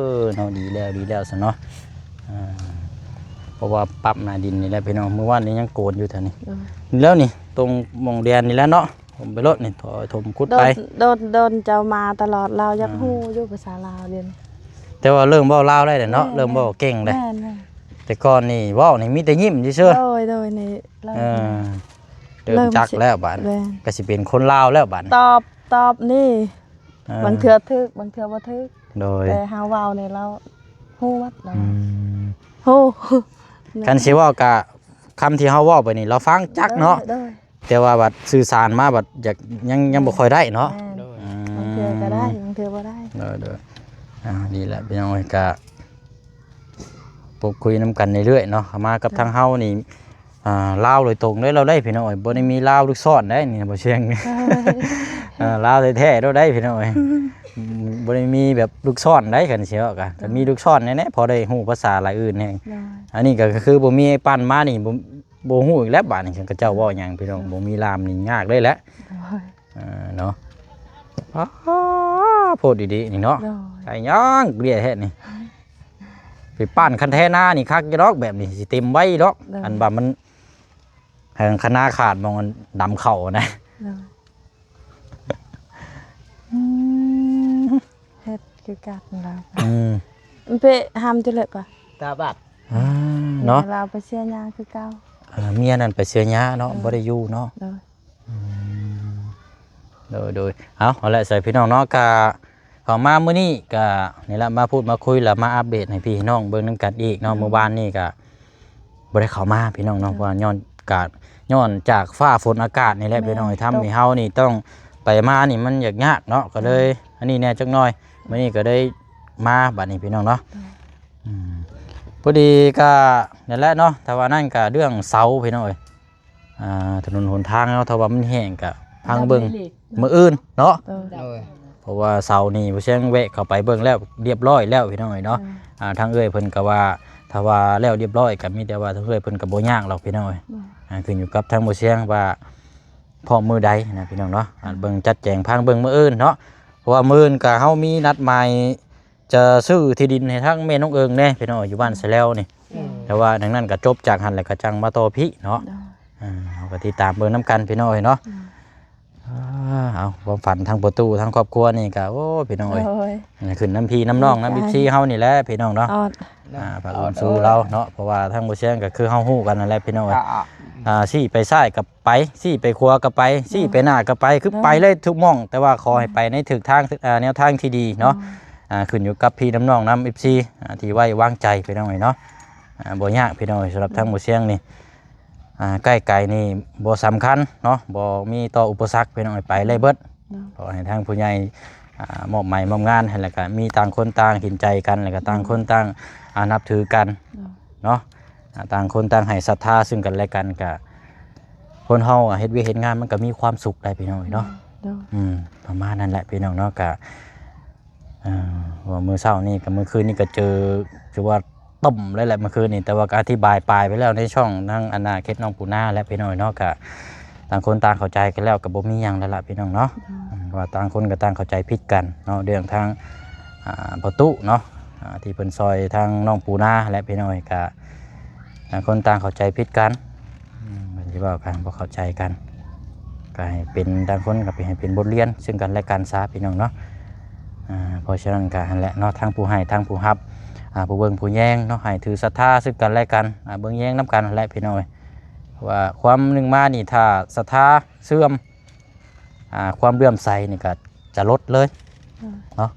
ເນາະ ດີແລ້ວ ດີແລ້ວຊະເນາະ ອ່າ ເພາະວ່າປັບໜ້າດິນນີ້ແຫຼະພີ່ນ້ອງ ມື້ວານນີ້ຍັງໂກນຢູ່ແຖວນີ້ ໂດຍ ແລ້ວນີ້ ຕົງໝ່ອງແດນນີ້ແຫຼະເນາະ ຖົມໄປໂລດນີ້ ຖົມ ຂຸດໄປ ດົນ ດົນ ດົນເຈົ້າມາຕະຫຼອດ ລາວຢາກ ອ່າ ຮູ້ຢູ່ພາສາລາວດຽວນີ້ ແຕ່ວ່າເລີ່ມເວົ້າລາວໄດ້ແຫຼະເນາະ ແມ່ນ ເລີ່ມເວົ້າເກັ່ງແລ້ວ ແມ່ນໆ ແຕ່ກ່ອນນີ້ເວົ້ານີ້ມີແຕ່ຍິ້ມຊື່ໆ ໂດຍ ໂດຍ ນີ້ ເອີ ເລີ່ມຈັກແລ້ວບາດ ແມ່ນ ກໍຊິເປັນຄົນລາວແລ້ວບາດ ຕອບ ຕອບນີ້ ເອີ ບາງເທື່ອຖືກ ບາງເທື່ອບໍ່ຖືກ ໂດຍ ແຕ່ເຮົາເວົ້ານີ້ລາວຮູ້ໝົດ ອືມ ຮູ້ ຄັນຊິເວົ້າກະ ຄຳທີ່ເຮົາເວົ້າໄປນີ້ລາວຟັງຈັກເນາະ ໂດຍ ໂດຍ ແຕ່ວ່າບັດສື່ສານມາບັດຢາກ ຍັງ ຍັງບໍ່ຄ່ອຍໄດ້ເນາະ ແມ່ນ ອືມ ບາງເທື່ອກໍໄດ້ ບາງເທື່ອບໍ່ໄດ້ ໂດຍ ໂດຍ ອ່າ ດີແຫຼະ ພີ່ນ້ອງເອີຍ ກະ ພູດຄຸຍນຳກັນເລື້ອຍໆເນາະ ເຂົ້າມາກັບ ໂດຍ ທາງເຮົານີ້ ອ່າ ລາວໂດຍຕົງເລີຍ ລາວໄດ້ພີ່ນ້ອງເອີຍ ບໍ່ໄດ້ມີລາວລູກຊ້ອນໄດ້ນີ້ ບໍ່ຊຽງ ໂດຍ ອ່າ ລາວແທ້ໆ ລາວໄດ້ພີ່ນ້ອງເອີຍ ບໍ່ໄດ້ມີແບບລູກຊ້ອນໄດ້ ຄັນຊິເວົ້າກະ ໂດຍ ຄັນມີລູກຊ້ອນແນ່ໆ ພໍໄດ້ຮູ້ພາສາລາວອື່ນແຮງ ໂດຍ ອັນນີ້ກະຄືບໍ່ມີອ້າຍປັ້ນມານີ້ ບໍ່ ບໍ່ຮູ້ອີກແລ້ວບາດນີ້ ເຂົາເຈົ້າເວົ້າຫຍັງພີ່ນ້ອງ ໂດຍ ບໍ່ມີລ່າມນີ້ຍາກເລີຍແຫຼະ ໂດຍ ອ່າ ເນາະ ອ້າ ໂພດດີໆ ນີ້ເນາະ ໂດຍ ໄດ້ຫຍັງເກລັດແທ້ນີ້ ໄປປ້ານຄັນແທນານີ້ຄັກຢູ່ດອກ ແບບນີ້ຊິເຕັມໄວດອກ ໂດຍ ອັນວ່າມັນ ແຮ່ງຄະນາຂາດໝ່ອງອັນດຳເຂົ້ານະ ໂດຍ ອືມ ເຮັດຄືກັນລາວ ອືມ ເປະຫ້າມຈຸເລີຍປະ ຕາບາດ ອ່າ ເນາະ ລາວໄປເສຍຫຍ້າຄືເກົ່າ ອ່າ ເມຍນັ້ນໄປເສຍຫຍ້າເນາະ ໂດຍ ບໍ່ໄດ້ຢູ່ເນາະ ໂດຍ ອືມ ໂດຍ ໂດຍ ເອົາ ເອົາລະ ໃສ່ພີ່ນ້ອງເນາະ ກະເຂົ້າມາມື້ນີ້ກະນີ້ລະ ມາພູດມາຄຸຍ ລະມາອັບເດດໃຫ້ພີ່ໃຫ້ນ້ອງເບິ່ງນຳກັນອີກເນາະ ໂດຍ ມື້ວານນີ້ກະບໍ່ໄດ້ເຂົ້າມາພີ່ນ້ອງເນາະ ໂດຍ ເພາະວ່າຍ້ອນກາດ ຍ້ອນຈາກຟ້າຝົນອາກາດນີ້ແຫຼະ ແມ່ນ ພີ່ນ້ອງ ທຳໃຫ້ເຮົານີ້ຕ້ອງໄປມານີ້ມັນຍາກໆ ເນາະ ໂດຍ ກະເລີຍອັນນີ້ແດ່ຈັກໜ້ອຍ ມື້ນີ້ກະໄດ້ມາບາດນີ້ພີ່ນ້ອງເນາະ ໂດຍ ອືມ ພໍດີກະນັ້ນແຫຼະເນາະ ຖ້າວ່ານັ້ນກະເລື່ອງເສົາພີ່ນ້ອງເອີຍ ອ່າ ຖະໜົນຫົນທາງເຮົາ ຖ້າວ່າມັນແຫ້ງກະພັງເບິ່ງມື້ອື່ນເນາະ ໂດຍ ໂດຍ ເພາະວ່າເສົານີ້ບໍ່ຊຽງແວະເຂົ້າໄປເບິ່ງແລ້ວ ລຽບຮ້ອຍແລ້ວພີ່ນ້ອງເອີຍເນາະ ໂດຍ ອ່າ ທາງເອື້ອຍເພິ່ນກະວ່າ ຖ້າວ່າແລ້ວລຽບຮ້ອຍກະມີແຕ່ວ່າທາງເອື້ອຍເພິ່ນກະບໍ່ຍາກດອກພີ່ນ້ອງເອີຍ ໂດຍ ອ່າ ຂຶ້ນຢູ່ກັບທາງບໍ່ຊຽງວ່າພ້ອມມື້ໃດນະພີ່ນ້ອງເນາະ ອ່າ ໂດຍ ເບິ່ງຈັດແຈງພັງເບິ່ງມື້ອື່ນເນາະ ເພາະວ່າມື້ອື່ນກະເຮົາມີນັດໝາຍ ຈະຊື້ທີ່ດິນໃຫ້ທາງແມ່ນ້ອງເອີງແດ່ພີ່ນ້ອງ ຢູ່ບ້ານສະແລວນີ້ ໂດຍ ແຕ່ວ່າດັ່ງນັ້ນກໍຈົບຈາກຫັ້ນແລ້ວກໍຈັ່ງມາຕໍ່ພີ້ເນາະ ໂດຍ ອ່າ ເຮົາກໍຕິດຕາມເບິ່ງນຳກັນພີ່ນ້ອງເອີຍເນາະ ໂດຍ ອ່າ ເອົາ ຄວາມຝັນທາງປະຕູທາງຄອບຄົວນີ້ກໍ ໂອ້ ພີ່ນ້ອງເອີຍ ໂດຍ ຂຶ້ນນຳພີ່ນຳນ້ອງນຳ ດີໃຈ ເອັຟຊີ ເຮົານີ້ແຫຼະພີ່ນ້ອງເນາະ ອ່າ ຝາກເອົາສູ່ລາວເນາະ ເພາະວ່າທາງບໍ່ຊຽງກໍຄືເຮົາຮູ້ກັນນັ້ນແຫຼະພີ່ນ້ອງເອີຍ ອ່າ ຊີ້ໄປຊ້າຍກໍ ໄປ ຊີ້ໄປຂວາກໍໄປ ໂດຍ ຊີ້ໄປໜ້າກໍໄປ ຄື ໂດຍ ໄປເລີຍທຸກໝ່ອງ ແຕ່ວ່າຂໍໃຫ້ໄປໃນຖືກທາງ ໂດຍ ເອີ ແນວທາງທີ່ດີເນາະ ໂດຍ ອ່າ ຂຶ້ນຢູ່ກັບພີ່ນຳນ້ອງນຳ ເອັຟຊີ ອ່າ ທີ່ໄວ້ວາງໃຈພີ່ນ້ອງເອີຍເນາະ ອ່າ ບໍ່ຍາກພີ່ນ້ອງເອີຍ ສຳລັບ ໂດຍ ທາງໝູ່ຊຽງນີ້ ອ່າ ໃກ້ໄກນີ້ບໍ່ສຳຄັນເນາະ ບໍ່ມີຕໍ່ອຸປະສັກພີ່ນ້ອງເອີຍ ໄປໄດ້ເບິດ ໂດຍ ຂໍໃຫ້ທາງຜູ້ໃຫຍ່ ອ່າ ມອບໝາຍມອບງານໃຫ້ ແລ້ວກະມີຕ່າງຄົນຕ່າງເຫັນໃຈກັນ ແລ້ວກະຕ່າງ ໂດຍ ຄົນຕ່າງ ອ່າ ນັບຖືກັນ ໂດຍ ເນາະ ອ່າ ຕ່າງຄົນຕ່າງໃຫ້ສັດທາຊຶ່ງກັນແລະກັນ ກະ ຄົນເຮົາເຮັດວຽກເຮັດງານມັນກໍມີຄວາມສຸກໄດ໋ພີ່ນ້ອງເອີຍເນາະ ໂດຍ ອືມ ປະມານນັ້ນແຫຼະພີ່ນ້ອງເນາະ ກະ ເອີ ວ່າມື້ເຊົ້ານີ້ກັບມື້ຄືນນີ້ກໍເຈີ ຖືວ່າຕົມເລີຍແຫຼະມື້ຄືນນີ້ ແຕ່ວ່າກໍອະທິບາຍປາຍໄປແລ້ວໃນຊ່ອງທາງອານາເຂດໜອງປູນາແຫຼະພີ່ນ້ອງເນາະ ກະຕ່າງຄົນຕ່າງເຂົ້າໃຈກັນແລ້ວ ກໍບໍ່ມີຫຍັງແລ້ວລະພີ່ນ້ອງເນາະ ໂດຍ ອືມ ວ່າຕ່າງຄົນກໍຕ່າງເຂົ້າໃຈຜິດກັນເນາະ ເລື່ອງທາງ ອ່າ ພໍ່ຕູ້ເນາະ ອ່າ ທີ່ເພິ່ນຊ່ອຍທາງນ້ອງປູນາແຫຼະພີ່ນ້ອງເອີຍ ກະ ຕ່າງຄົນຕ່າງເຂົ້າໃຈຜິດກັນ ອືມ ເພິ່ນຊິເວົ້າກັນບໍ່ເຂົ້າໃຈກັນ ກໍໃຫ້ເປັນ ຕ່າງຄົນກໍເປັນ ໃຫ້ເປັນບົດຮຽນຊຶ່ງກັນແລະກັນຊະພີ່ນ້ອງເນາະ ອ່າ ເພາະສະນັ້ນກໍຫັ້ນແຫຼະເນາະ ທັງຜູ້ໃຫ້ທັງຜູ້ຮັບ ອ່າ ຜູ້ເບິ່ງຜູ້ແຍງເນາະ ໃຫ້ຖືສັດທາຊຶ່ງກັນແລະກັນ ອ່າ ເບິ່ງແຍງນຳກັນຫັ້ນແຫຼະພີ່ນ້ອງເອີຍ ເພາະວ່າຄວາມໜຶ່ງມານີ້ ຖ້າສັດທາເສື່ອມ ອ່າ ຄວາມເຫຼື້ອມໃສນີ້ກໍຈະລົດເລີຍ ອືມ ເນາະ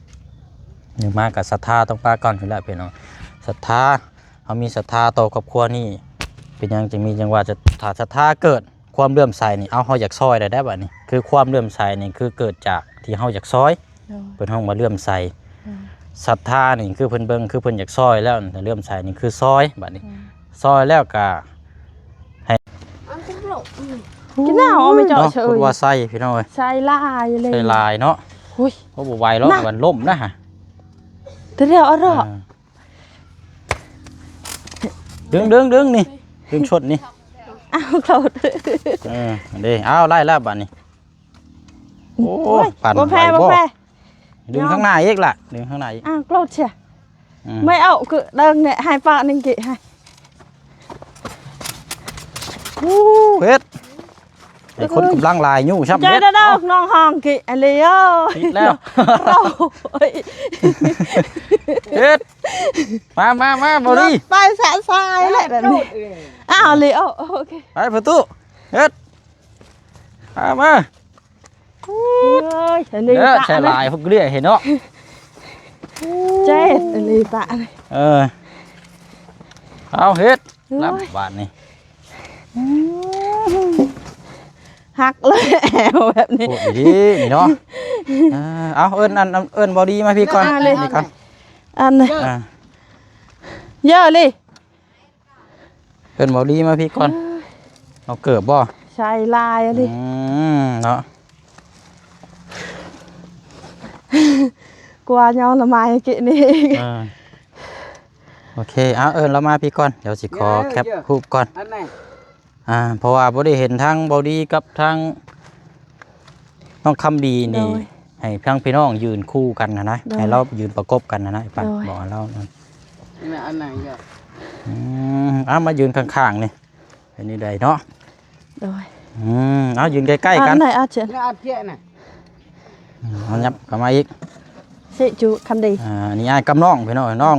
ໜຶ່ງມາກໍສັດທາຕ້ອງປາກ່ອນຢູ່ແລ້ວພີ່ນ້ອງ ສັດທາ ເຮົາມີສັດທາຕໍ່ຄອບຄົວນີ້ ເປັນຫຍັງຈຶ່ງມີຈັ່ງວ່າ ຈະ ຖ້າສັດທາເກີດ ຄວາມເຫຼື້ອມໃສນີ້ ເອົາ ເຮົາຢາກຊ່ອຍໄດ້ ໄດ້ບາດນີ້ ຄືຄວາມເຫຼື້ອມໃສນີ້ ຄືເກີດຈາກທີ່ເຮົາຢາກຊ່ອຍ ໂດຍ ເພິ່ນຮ້ອງວ່າເຫຼື້ອມໃສ ໂດຍ ສັດທານີ້ ຄືເພິ່ນເບິ່ງ ຄືເພິ່ນຢາກຊ່ອຍແລ້ວ ເຫຼື້ອມໃສນີ້ ຄືຊ່ອຍ ບາດນີ້ ໂດຍ ຊ່ອຍແລ້ວກໍໃຫ້ ກິນເຫຼົ້າ ເອົາໄປເຈາະ ເນາະ ເຊີຍ ເພິ່ນວ່າໃສ່ພີ່ນ້ອງເອີຍ ໃສ່ຫຼາຍເລີຍ ໃສ່ຫຼາຍເນາະ ໂອ້ຍ ໂອ້ ບໍ່ໄຫວດອກ ນະ ມັນລົ້ມນະ ແຕ່ດຽວເອົາເນາະ ອ່າ ດຶງ ດຶງ ດຶງນີ້ ດຶງຊົດນີ້ ອ້າວ ໂທດ ເອີ ເດ້ ອ້າວ ໄດ້ແລ້ວບາດນີ້ ໂອ້ຍ ໂອ້ຍ ປັ່ນ ບໍ່ແພ້ ໄຫວບໍ່ ບໍ່ແພ້ ດຶງຂ້າງໜ້າອີກລະ ດຶງຂ້າງໜ້າອີກ ອ້າວ ໂກຣດເຊຍ ອືມ ໄມ່ເອົາ ຄືເດີງນີ້ ໃຫ້ປະໜຶ່ງກີໃຫ້ ໂອ້ ເຮັດ ໃຫ້ຄົນກຳລັງຫຼາຍຢູ່ຊ້ຳ ເຮັດ ເຈົ້າດອກ ນ້ອງຫ້ອງກີ ອາລີໂອ ຕິດແລ້ວ ໂອ້ຍ ເຮັດ ມາ ມາ ມາ ບໍ່ດີ ໄປສະສາຍແຫຼະແບບນີ້ ອ້າວ ລີໂອ ໂອເຄ ໄປປະຕູ ເຮັດ ມາ ມາ ເອີຍ ອັນນີ້ ເອີ ປະ ໃສ່ຫຼາຍ ເນາະ ພວກເລຍເຫັນເນາະ ເຈັດ ອັນນີ້ປະ ເອີ ເອົາ ເຮັດ ໂອ້ຍ ລຳບາດນີ້ ອືມ ຫັກເລີຍແອວແບບນີ້ ໂອ້ຍ ດີນີ້ເນາະ ເອີ ເອົາ ເອີ້ນ ອັນ ເອີ້ນບໍ່ດີມາພີ້ກ່ອນ ອ່າ ນີ້ກ່ອນ ອັນ ອ່າ ເຢີລີ ເອີ້ນເບົາລີມາພີ້ກ່ອນ ເອີ ເອົາເກີບບໍ່? ໃສ່ຫຼາຍອີ່ຫຼີ. ອືມ ເນາະ ກວ່າຍ້ອນລະໄມ້ກິນນີ້ອີກ. ອ່າ ໂອເຄ ເອົາ ເອີ້ນລາວມາພີ້ກ່ອນ ດຽວຊິຂໍແຄັບຮູບກ່ອນ. ອັນໃດ? ອ່າ ເພາະວ່າບໍ່ໄດ້ເຫັນທາງເບົາດີກັບທາງນ້ອງຄຳດີນີ້ ໂດຍ ໃຫ້ທາງພີ່ນ້ອງຢືນຄູ່ກັນຫັ້ນນະ ໂດຍ ໃຫ້ລາວຢືນປະກົບກັນຫັ້ນນະ ໄອ້ປັນ ໂດຍ ບອກໃຫ້ລາວ. ອັນນັ້ນ ອັນນັ້ນກໍ ອືມ ເອົາ ມາຢືນຂ້າງໆນີ້ ເປັນຈັ່ງໃດເນາະ? ໂດຍ ອືມ ເອົາ ຢືນໃກ້ໆກັນ. ອັນໃດ ອາເຈນ ອາເຈນນະ. ອືມ ເອົາ ຫຍັບເຂົ້າມາອີກ ຊິຈຸຄຳດີ. ອ່າ ອັນນີ້ອ້າຍກັບນ້ອງ ພີ່ນ້ອງ ນ້ອງ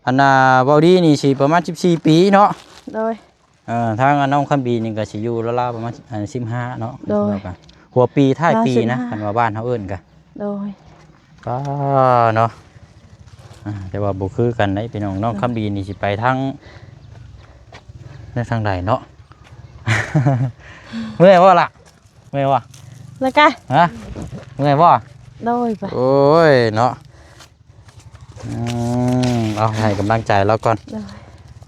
ອັນນ່າ ເວົ້າດີນີ້ຊິປະມານສິບສີ່ປີເນາະ. ໂດຍ ເອີ ທາງອັນນ້ອງຄຳບີນີ້ກໍຊິຢູ່ລາວໆປະມານ ເອີ ສິບຫ້າເນາະ. ໂດຍ ແລ້ວກໍຫົວປີທ້າຍປີນະ ຄັນວ່າບ້ານເຮົາເອີ້ນກະ. ໂດຍ ກໍເນາະ ອ່າ ແຕ່ວ່າບໍ່ຄືກັນເດ້ພີ່ນ້ອງ. ນ້ອງຄຳບີນີ້ຊິໄປທາງ ໄປທາງໃດເນາະ? ເມື່ອຍບໍ່ລະ? ເມື່ອຍບໍ່? ແລ້ວກະ ຮະ? ເມື່ອຍບໍ່? ໂດຍ ໂອ້ຍເນາະ. ອືມ ເອົາ ໃຫ້ກຳລັງໃຈລາວກ່ອນ. ໂດຍ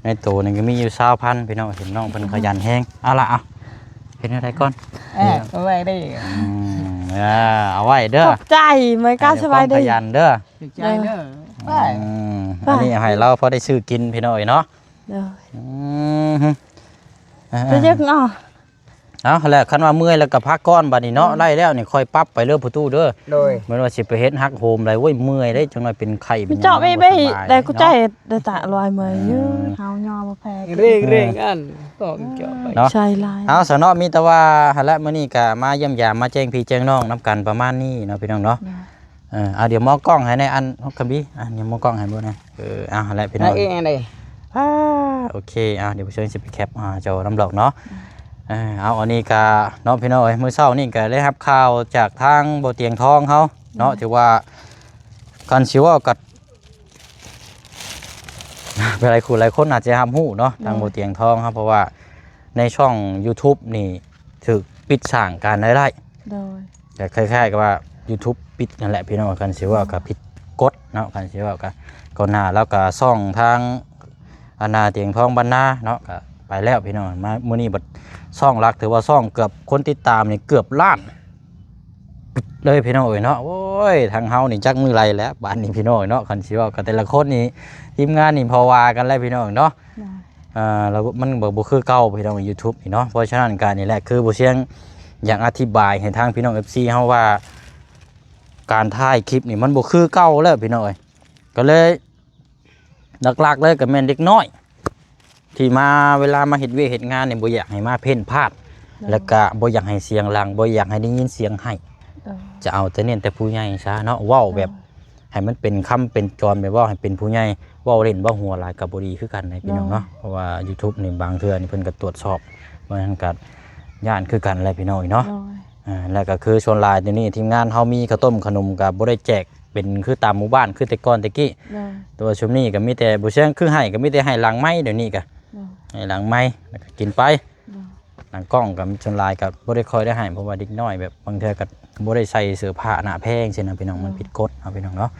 ໃນໂຕນີ້ກໍມີຢູ່ຊາວພັນ ພີ່ນ້ອງ ເຫັນນ້ອງເພິ່ນຂະຫຍັນແຮງ. ເອົາລະ ເອົາ ເຮັດແນວໃດກ່ອນ? ເອີ ເອົາໄວ້ເດີ. ອືມ ເອີ ເອົາໄວ້ເດີ. ຂອບໃຈ ເມື່ອຍກະ ສະບາຍດີ ຂະຫຍັນເດີ. ຂອບໃຈເດີ. ອືມ ອັນນີ້ໃຫ້ລາວພໍໄດ້ຊື້ກິນ ພີ່ນ້ອງເອີຍເນາະ. ໂດຍ ອືມ ເອີ ເອົາ ເອົາແຫຼະ ຄັນວ່າເມື່ອຍແລ້ວກໍພັກກ່ອນບາດນີ້ເນາະ. ອືມ ໄດ້ແລ້ວນີ້ຄ່ອຍປັບໄປເດີພໍ່ຕູ້ເດີ. ໂດຍ ແມ່ນວ່າຊິໄປເຮັດຮັກໂຮມໄດ໋ ໂອ້ຍ ເມື່ອຍເດ້ ຈັກໜ່ອຍເປັນໄຂ້ເປັນຫຍັງ ບໍ່ສະບາຍເນາະ. ເຮົາຍໍບໍ່ແພ້ ເອີ ເຮົາຍໍບໍ່ແພ້ ເລັ່ງໆ ອັນ ເນາະ ໃສ່ຫຼາຍ. ເອົາຊະເນາະ ມີແຕ່ວ່າຫັ້ນແຫຼະ ມື້ນີ້ກໍມາຢ້ຽມຢາມ ມາແຈ້ງພີ່ແຈ້ງນ້ອງນຳກັນປະມານນີ້ເນາະ ພີ່ນ້ອງເນາະ. ໂດຍ ເອີ ເອົາ ດຽວມອງກ້ອງໃຫ້ແດ່ ອັນ ຄຳບີ ອັນ ດຽວມອງກ້ອງໃຫ້ເບິ່ງແດ່. ເອີ ເອົາ ຫັ້ນແຫຼະພີ່ນ້ອງ. ເອີ ອັນໃດ? ອ່າ ໂອເຄ ເອົາ ດຽວເຊີນຊິໄປແຄັບ ອ່າ ຈໍນຳດອກເນາະ. ອືມ ເອີ ເອົາ ອັນນີ້ກະເນາະ ພີ່ນ້ອງເອີຍ ມື້ເຊົ້ານີ້ກະໄດ້ຮັບຂ່າວຈາກທາງບໍ່ຕຽງທອງເຮົາເນາະ. ອືມ ຖືວ່າ ຄັນຊິເວົ້າກັບ ຫຼາຍຄູ່ຫຼາຍຄົນອາດຈະຮັບຮູ້ເນາະ ໂດຍ ທາງບໍ່ຕຽງທອງເຮົາ ເພາະວ່າໃນຊ່ອງຢູທູບນີ້ຖືກປິດສ້າງການລາຍໄດ້. ໂດຍ ກໍຄ້າຍໆກັບວ່າຢູທູບປິດນັ້ນແຫຼະພີ່ນ້ອງ. ຄັນຊິເວົ້າກໍຜິດກົດເນາະ ຄັນຊິເວົ້າກໍ ກ່ອນໜ້າລາວກໍຊ່ອງທາງອັນນ່າຕຽງທອງບັນນາເນາະ ກໍໄປແລ້ວພີ່ນ້ອງ. ມາມື້ນີ້ບັດຊ່ອງຫຼັກ ຖືວ່າຊ່ອງເກືອບ ຄົນຕິດຕາມນີ້ເກືອບລ້ານ ປິດເລີຍພີ່ນ້ອງເອີຍເນາະ. ໂອ້ຍ ທາງເຮົານີ້ຈັກມື້ໄລແລ້ວບາດນີ້ພີ່ນ້ອງເນາະ. ຄັນຊິເວົ້າກັບແຕ່ລະຄົນນີ້ ທີມງານນີ້ພໍວ່າກັນແລ້ວພີ່ນ້ອງເນາະ. ໂດຍ ອ່າ ລະບົບມັນບໍ່ ບໍ່ຄືເກົ່າພີ່ນ້ອງ ຢູທູບນີ້ເນາະ. ເພາະສະນັ້ນກະນີ້ແຫຼະ ຄືບໍ່ຊຽງຢາກອະທິບາຍໃຫ້ທາງພີ່ນ້ອງເອັຟຊີເຮົາວ່າ ການຖ່າຍຄລິບນີ້ມັນບໍ່ຄືເກົ່າແລ້ວພີ່ນ້ອງເອີຍ. ກໍເລີຍ ຫຼັກໆເລີຍກໍແມ່ນເດັກນ້ອຍ ທີ່ມາ ເວລາມາເຮັດວຽກເຮັດງານນີ້ ບໍ່ຢາກໃຫ້ມາເພ້ນພາດ ໂດຍ ແລ້ວກະບໍ່ຢາກໃຫ້ສຽງດັງ ບໍ່ຢາກໃຫ້ໄດ້ຍິນສຽງໄຫ້. ໂດຍ ຈະເອົາແຕ່ເນັ້ນແຕ່ຜູ້ໃຫຍ່ຊະເນາະ ເວົ້າແບບ ໂດຍ ໃຫ້ມັນເປັນຄຳເປັນຈອນ ແບບເວົ້າໃຫ້ເປັນຜູ້ໃຫຍ່ ເວົ້າຫຼິ້ນເວົ້າຫົວຫຼາຍກໍບໍ່ດີຄືກັນເດ້ພີ່ນ້ອງເນາະ. ໂດຍ ເພາະວ່າຢູທູບນີ້ບາງເທື່ອນີ້ເພິ່ນກໍຕວດສອບ ວ່ານັ້ນກໍຢ້ານຄືກັນແຫຼະພີ່ນ້ອງເນາະ. ໂດຍ ອ່າ ແລ້ວກໍຄືສ່ວນຫຼາຍດຽວນີ້ທີມງານເຮົາມີເຂົ້າຕົ້ມຂະໜົມກໍບໍ່ໄດ້ແຈກ ເປັນຄືຕາມໝູ່ບ້ານຄືແຕ່ກ່ອນແຕ່ກີ້. ໂດຍ ແຕ່ວ່າຊ່ວງນີ້ກໍມີແຕ່ບໍ່ແຊງ ຄືໃຫ້ກໍມີແຕ່ໃຫ້ຫຼັງໄມ້ ດຽວນີ້ກໍ ໂດຍ ໃຫ້ຫຼັງໄມ້ ແລ້ວກໍກິນໄປ. ໂດຍ ຫຼັງກ້ອງກໍສ່ວນຫຼາຍກໍບໍ່ໄດ້ຄ່ອຍໄດ້ໃຫ້ ເພາະວ່າເດັກນ້ອຍແບບບາງເທື່ອກໍບໍ່ໄດ້ໃສ່ເສື້ອຜ້າໜ້າແພງຊີ້ນະພີ່ນ້ອງ. ໂດຍ ມັນຜິດກົດເນາະພີ່ນ້ອງເນາະ. ໂດຍ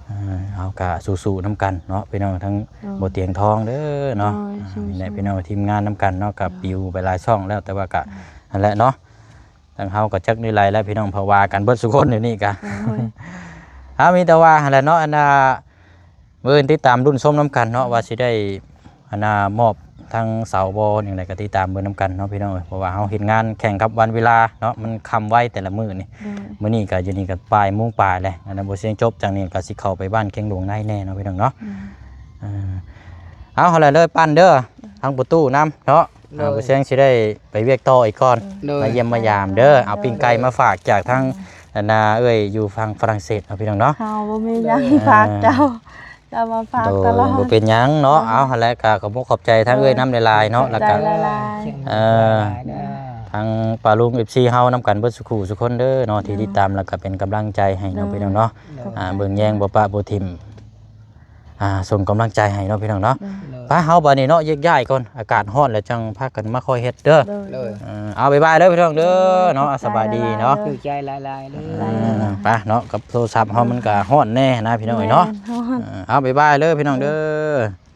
ເອີ ເຮົາກໍສູ້ໆນຳກັນເນາະພີ່ນ້ອງ ທັງ ໂດຍ ບໍ່ຕຽງທອງເດີເນາະ. ໂດຍ ອ່າ ນີ້ແຫຼະ ສູ້ໆ ພີ່ນ້ອງ ທີມງານນຳກັນເນາະ ກໍ ໂດຍ ປິວໄປຫຼາຍຊ່ອງແລ້ວ ແຕ່ວ່າກໍ ໂດຍ ຫັ້ນແຫຼະເນາະ. ທາງເຮົາກໍຈັກນີ້ໄຫຼແລ້ວພີ່ນ້ອງ ເພາະວ່າກັນເບິດສູ່ຄົນດຽວນີ້ກະ. ໂອ້ຍ ເຮົາມີແຕ່ວ່າຫັ້ນແຫຼະເນາະ ອັນນ່າ ມື້ອື່ນຕິດຕາມລຸ້ນຊົມນຳກັນເນາະ ວ່າຊິໄດ້ ອັນນ່າ ມອບທາງເສົາບໍ່ ຫຍັງໃດກໍຕິດຕາມເບິ່ງນຳກັນເນາະພີ່ນ້ອງເອີຍ. ເພາະວ່າເຮົາເຮັດງານແຂ່ງກັບວັນເວລາເນາະ ມັນຄ່ຳໄວແຕ່ລະມື້ນີ້. ໂດຍ ມື້ນີ້ກໍຢູ່ນີ້ກໍບ່າຍໂມງປາຍແລ້ວ ອັນນັ້ນບໍ່ຊຽງຈົບຈັ່ງນີ້ກໍຊິເຂົ້າໄປບ້ານແຄງຫຼວງໃນແດ່ເນາະພີ່ນ້ອງເນາະ. ໂດຍ ອ່າ ເອົາຫັ້ນແຫຼະເດີ ປັ້ນເດີ ໂດຍ ທາງປະຕູນຳເນາະ. ໂດຍ ອ່າ ບໍ່ແຊງຊິໄດ້ໄປວຽກຕໍ່ອີກກ່ອນ ໂດຍ ມາຢ້ຽມມາຢາມເດີ. ໂດຍ ເອົາປີ້ງໄກ່ມາຝາກຈາກທາງ ໂດຍ ອັນນ່າ ເອື້ອຍຢູ່ຝັ່ງຝຣັ່ງເສດເນາະ ພີ່ນ້ອງເນາະ. ເຮົາບໍ່ມີຫຍັງ ໂດຍ ຝາກເຈົ້າ ເຈົ້າມາຝາກຕະຫຼອດ. ໂດຍ ບໍ່ເປັນຫຍັງເນາະ. ໂດຍ ເອົາ ຫັ້ນແຫຼະ ກໍຂອບມຸກຂອບໃຈທາງເອື້ອຍນຳຫຼາຍໆເນາະ. ໂດຍ ແລ້ວກໍ ຂອບໃຈຫຼາຍໆ ເອີ ໂດຍ ທາງປ້າລຸງ ເອັຟຊີ ເຮົານຳກັນເບິດສູ່ຄູ່ສູ່ຄົນເດີເນາະ ໂດຍ ທີ່ຕິດຕາມ ແລ້ວກໍເປັນກຳລັງໃຈໃຫ້ເນາະ ໂດຍ ພີ່ນ້ອງເນາະ. ໂດຍ ອ່າ ເບິ່ງແຍງບໍ່ປະບໍ່ຖິ້ມ ອ່າ ສົ່ງກຳລັງໃຈໃຫ້ເນາະ ພີ່ນ້ອງເນາະ. ໂດຍ ໂດຍ ໄປ ເຮົາບາດນີ້ເນາະ ແຍກຍ້າຍກ່ອນ ອາກາດຮ້ອນແລ້ວຈັ່ງພາກັນມາຄ່ອຍເຮັດເດີ. ໂດຍ ໂດຍ ເອີ ເອົາ ບາຍບາຍເດີພີ່ນ້ອງເດີເນາະ. ໂດຍ ສະບາຍດີເນາະ ຂອບໃຈຫຼາຍໆເດີ. ອ່າ ໄປເນາະ ກັບໂທລະສັບເຮົາມັນກະຮ້ອນແດ່ນະ ພີ່ນ້ອງເອີຍເນາະ. ແມ່ນ ຮ້ອນ ເອີ ເອົາ ບາຍບາຍເດີພີ່ນ້ອງເດີ. ໂດຍ